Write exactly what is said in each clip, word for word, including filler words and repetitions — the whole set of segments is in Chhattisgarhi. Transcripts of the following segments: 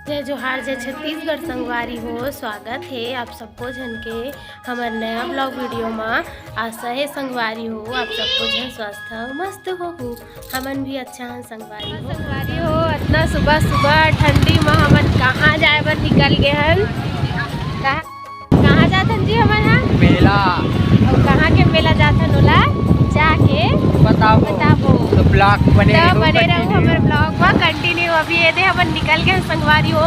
जय जोहार, जय छत्तीसगढ़ संगवारी हो, स्वागत हे आप सबको झन के हमर नया vlog video मा। आशा हे संगवारी हो, आप सबको झन स्वस्थ अउ मस्त होहू। हमन भी अच्छा हन संगवारी हो। संगवारी हो, अतना सुबह सुबह ठंडी मा हमन कहाँ जाए बर निकल गे हन? कहाँ, कहाँ जात हन जी हमन ह? मेला। अउ कहाँ के मेला जात हन ओला जाके बताबो। बताबो। तो vlog बने तो रहू, बने रहू continue। हमर vlog मा continue। अभी ये दे हमन निकल गे हन संगवारी हो,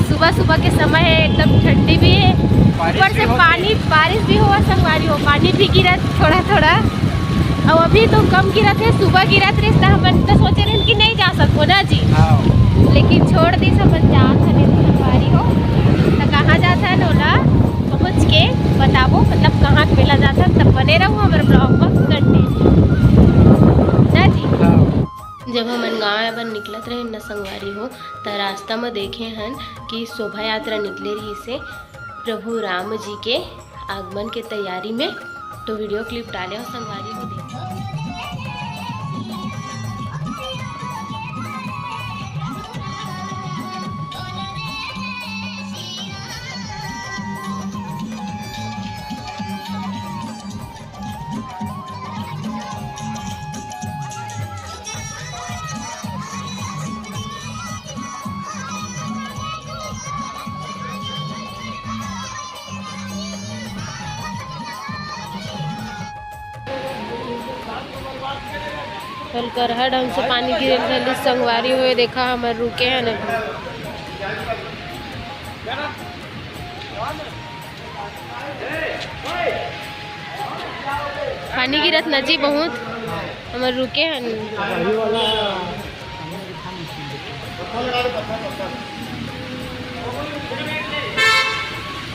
सुबह सुबह के समय हे, एकदम ठंडी भी हे, बारिश ऊपर भी से होत हे। पानी, बारिश भी होवत संगवारी हो, पानी भी गिरत थोड़ा थोड़ा। अउ अभी तो कम गिरत हे, सुबह गिरत रहिस त हमन तो सोचे रहेन कि नहीं जा सकबो ना जी। हाँ। लेकिन छोड़ दिस, हमन जात हन संगवारी हो। त कहाँ जात हन ओला पहुँच के बताबो, मतलब कहाँ के मेला जात हन, तब बने रहू हमर vlog मा continue। ना जी? हाँ। जब हमन गाँव आए बर निकलत रहेन ना संगवारी हो, त रास्ता मा देखे हन कि शोभा यात्रा निकले रहिस हे प्रभु राम जी के आगमन के तैयारी में। तो video clip डाले हो संगवारी हो, देखो। कल करहा ढंग से पानी गिरे रहिस संगवारी हो, देखा हमर रुके हन अभी। पानी गिरत न जी बहुत, हमर रुके हन।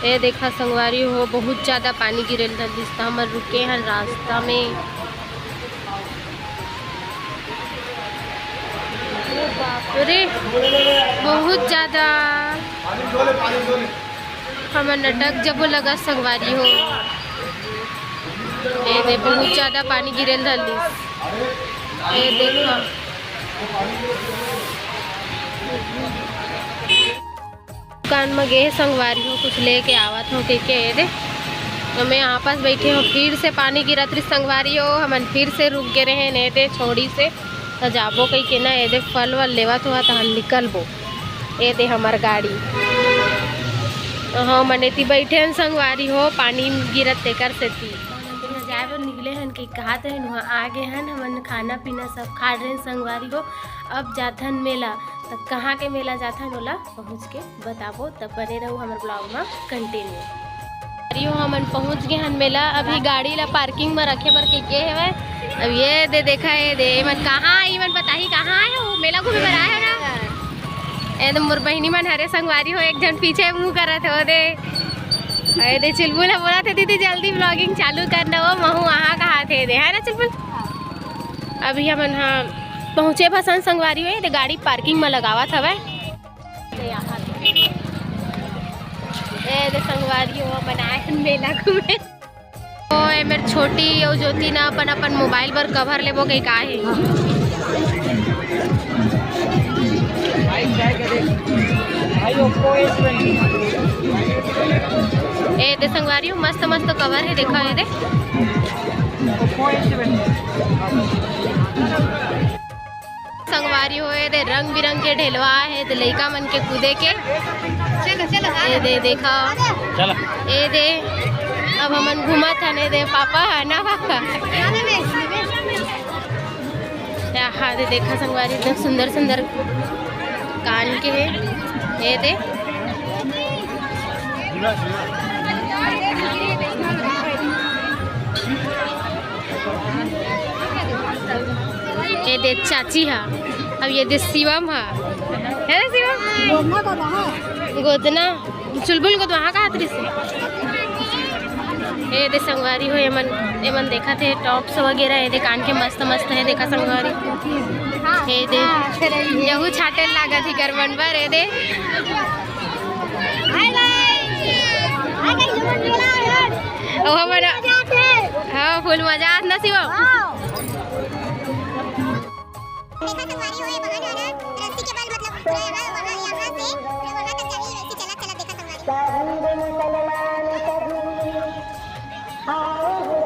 ए देखा संगवारी हो, बहुत ज्यादा पानी गिरे ल धर दिस, त हमर रुके हन रास्ता में। अरे, बहुत ज्यादा। हमर नटक जबो लगा संगवारी हो। ए दे, बहुत ज्यादा पानी गिरे ल धर लिस। ए देखा। दुकान म गे हे संगवारी हो, कुछ लेके आवत हो कहिके। ए दे, तो मैं आपस बैठे हो, फिर से पानी गिरत रहिस संगवारी हो, हमन फिर से रुक गे रहे ने दे छोड़ी से। त जाबो कहिके ना, ए दे फल वल लेवत हो, त हम निकलबो। ए दे हमर गाड़ी। हाँ, मने ती बैठे हन संगवारी हो, पानी गिरत तेकर सेती। हमन जाए बर निकले हन कहिके कहत रहेन, उहाँ आ गे हन, हमन खाना पीना सब खा डरेन संगवारी हो। अब जाथन मेला, त कहाँ के मेला जाथन ओला पहुँच के बताबो, तब बने रहू हमर vlog म continue। अरे हो, हमन पहुँच गे हन मेला। अभी गाड़ी ला parking म रखे बर कहिके हवय। अब ये दे देखा, ये दे, एमन कहाँ आए, एमन बताही कहाँ आए हो, मेला घूमे बर आए हो ना? ए दे मोर बहिनी मन हरे संगवारी हो, एक झन पीछे मुँह करत हो दे। ए दे चुलबुल ह बोलत हे, "दीदी जल्दी vlogging चालू करना हो, महू वहाँ कहा थे दे," है ना चुलबुल? अभी हमन ह पहुँचे भसन संगवारी हो, ये दे गाड़ी parking म लगावत हवय। ए दे संगवारी हो, बनाए हन मेला घूमे। ओ, ए मेर छोटी अउ ज्योति ना अपन, अपन mobile बर cover लेबो कहिके हे। ए दे संगवारी हो, मस्त मस्त cover हे, देखा ए दे। संगवारी हो, ए दे रंग बिरंग के ढेलवा हे, ए दे लइका मन के कूदे के। चलो, चलो, आ ए दे देखा। चलो। ए दे, अब हमन घूमत हन, ए दे पापा ह ना पापा। ए हा दे देखा संगवारी, एकदम सुंदर सुंदर कान के हे। ए दे। ये दे चाची हा, अब ये दे शिवम हा, है ना शिवम? गोदना गोदना। चुलबुल गोदवा हा कहा तरी से। ये दे संगवारी हो, एमन, एमन देखा थे tops वगैरह, ये दे कान के मस्त मस्त है, देखा संगवारी। ये दे, यहू छाटे लागत ही कर मन बर, ये दे। Hi guys. हाय गाइस, हमर मेला आए हन। ओ हमर मजा आथे। हाँ, full मजा आत ना शिवम। हाँ। देखा संगवारी हो, ये बहन है ना, रस्सी के बल मतलब पूरा यहाँ, वहाँ, यहाँ से हिंदू मुसलमान सभी आओ रे,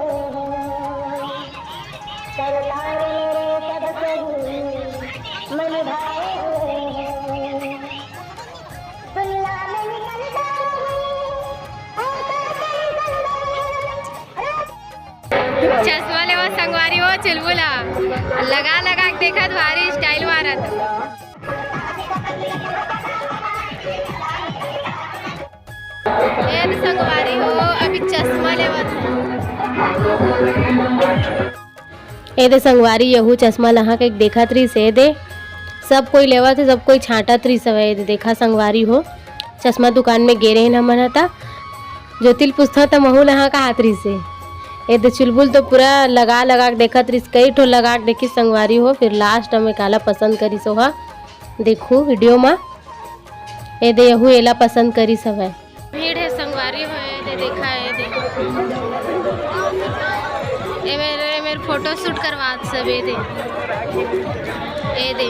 सरकार मेरे सब सही मन भाए रे। दुनिया में निकलता नहीं ऐसा कोई संदेश। चश्मा लेवा संगवारी हो चुलबुला, लगा लगा के देखत भारी स्टाइल मारत। ए दे संगवारी हो, अभी चश्मा लेवत हे। ए दे संगवारी, यहू चश्मा लहा के देखत रहिस। ए दे, सब कोई लेवत हे, सब कोई छांटत रहिस हवय। ए दे, देखा संगवारी हो, चश्मा दुकान में गे रहेन हमन ह, त ज्योति ल पूछथंव, त महू लहा कहात रहिस हे। ए दे, चुलबुल तो पूरा लगा लगा के देखत रहिस, कई ठो लगा के देखिस संगवारी हो, फिर लास्ट में काला पसंद करिस ओहा। देखू वीडियो मा, ए दे, यहू एला पसंद करिस हवय। भीड़ हे संगवारी हो, ए दे, देखा, ए दे, ए मेर, ए मेर फोटो शूट करवात सब, ए दे, ए दे,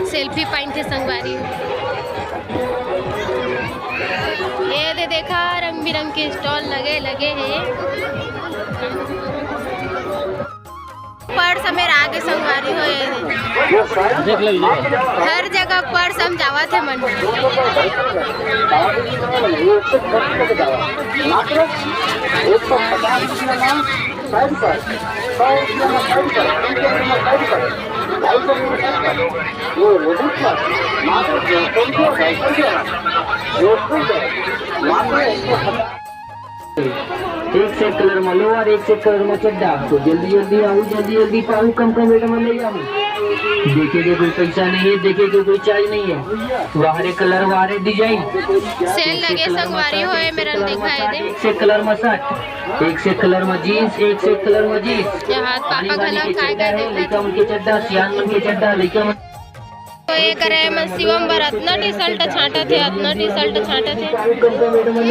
सेल्फी पॉइंट हे संगवारी हो। ए दे, देखा, रंग बिरंग के स्टॉल लगे लगे हे। पर्स मेर आगे संगवारी हो, ए दे। देख ले, ले। हर जगह पर्स हम जावत हे मन। एक से एक कलर में लोअर, एक से एक कलर में चड्ढा। तो जल्दी जल्दी आओ, जल्दी जल्दी पाओ, कम कम रेट में ले जाओ। देखे के कोई पैसा नहीं है, देखे के कोई चार्ज नहीं है। वाहरे कलर, वाहरे डिजाइन। सेल लगे संगवारी हो, ए मेर देखा, ए दे। एक से एक कलर में शर्ट, एक से एक कलर में जींस, एक से एक कलर में जींस। ये हाथ पापा घला खाए का देखा। लइका मन के चड्ढा, सियान मन के चड्ढा, लइका मन तो ए करे म शिवम बर अतना टी शर्ट छांटत हे, अतना टी शर्ट छांटत हे,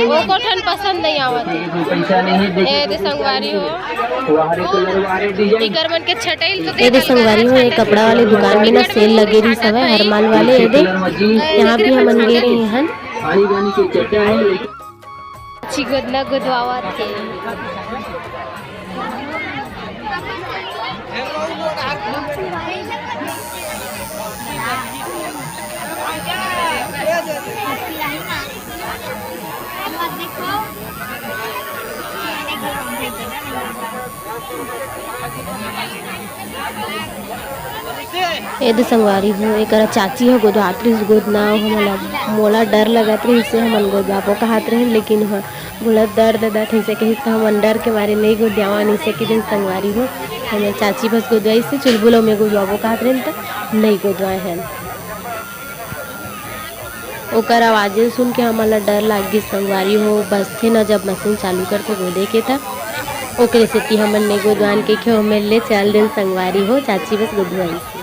एको ठन पसंद नहीं आवत हे। ए दे संगवारी हो, इकर मन के छटई ल तो ए दे संगवारी हो, ए कपड़ा वाले दुकान में ना सेल लगे रहिस हवय, हर माल वाले। ए दे, यहाँ भी हमन गे रहे हन। अच्छी गोदना गोदवावत हे। ए दे संगवारी हो, एकरा चाची ह गोदवात रहिस गोदना, हमन ला, मोला डर लगत रहिस, हमन गोदवाबो कहत रहेन, लेकिन ह, मोला दर्द दत हे, कहिस त हमन डर के मारे नइ गोदवान, इसे के दिन संगवारी हो, हमन चाची बस गोदवाइस हे, चुलबुल में गोदवाबो कहत रहेन त नइ गोदवाए हन। ओकर आवाजे सुन के हमन ला डर लाग गिस संगवारी हो। बजथे न जब मशीन चालू करथे गोदे के, त ओकरे सेती हमन ने गोदवान के खेव में ले चल देन संगवारी हो, चाची बस गोदवाइस हे।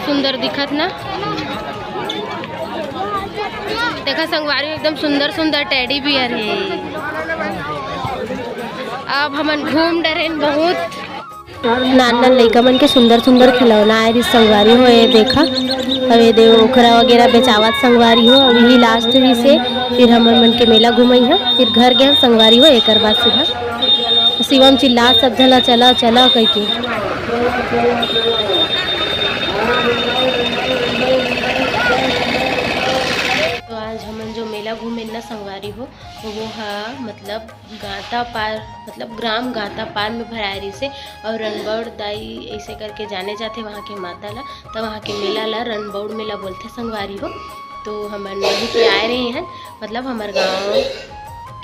सुंदर दिखत ना, देखा संगवारी हो, एकदम सुंदर सुंदर टेडी बियर हे। अब हमन घूम डरेन बहुत। नान नान लइका मन के सुंदर सुंदर खिलौना आए रिहिस संगवारी हो, ए देखा। अब ए दे ओखरा वगैरह बेचावत संगवारी हो। अब इही लास्ट रिहिस हे, फिर हमर मन के मेला घुमई ह, फिर घर गे संगवारी हो। एकर बाद सीधा शिवम चिल्लात सब झन ला, "चला, चला," कहिके। तो आज हमन जो मेला घूमेन ना संगवारी हो, वो ह मतलब गांता पार, मतलब ग्राम गांता पार में भराए रहिस हे। और रणबौड़ दाई ऐसे करके जाने जाथे वहाँ के माता ला, त वहाँ के मेला ला रणबौड़ मेला बोलथे संगवारी हो। तो हमन वहीं के आए रहे हन, मतलब हमर गांव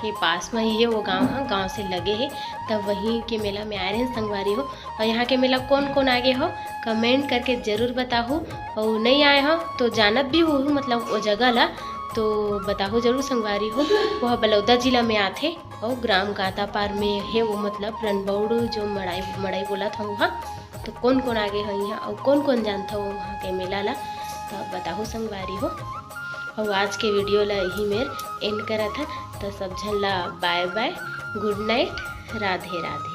के पास में ही है वो गांव ह, गांव से लगे है, तब वहीं के मेला में आए रहे हन संगवारी हो। और यहाँ के मेला कोन कोन आगे हो, कमेंट करके जरूर बताहू। और नहीं आए हो तो जानत भी होहू, मतलब वो जगह ला, तो बताहू जरूर संगवारी हो। वो ह बलौदा जिला में आथे। अउ ग्राम गांतापार में हे वो, मतलब रणबौड़ जो मड़ई, मड़ई बोलत हन उहाँ। तो कोन कोन आगे हो इहाँ अउ कोन कोन जानथव उहाँ के मेला ला, तो बताहू संगवारी हो। अउ आज के वीडियो ला इही मेर एंड करत हन। तो सब झन ला बाय बाय, गुड नाइट, राधे राधे।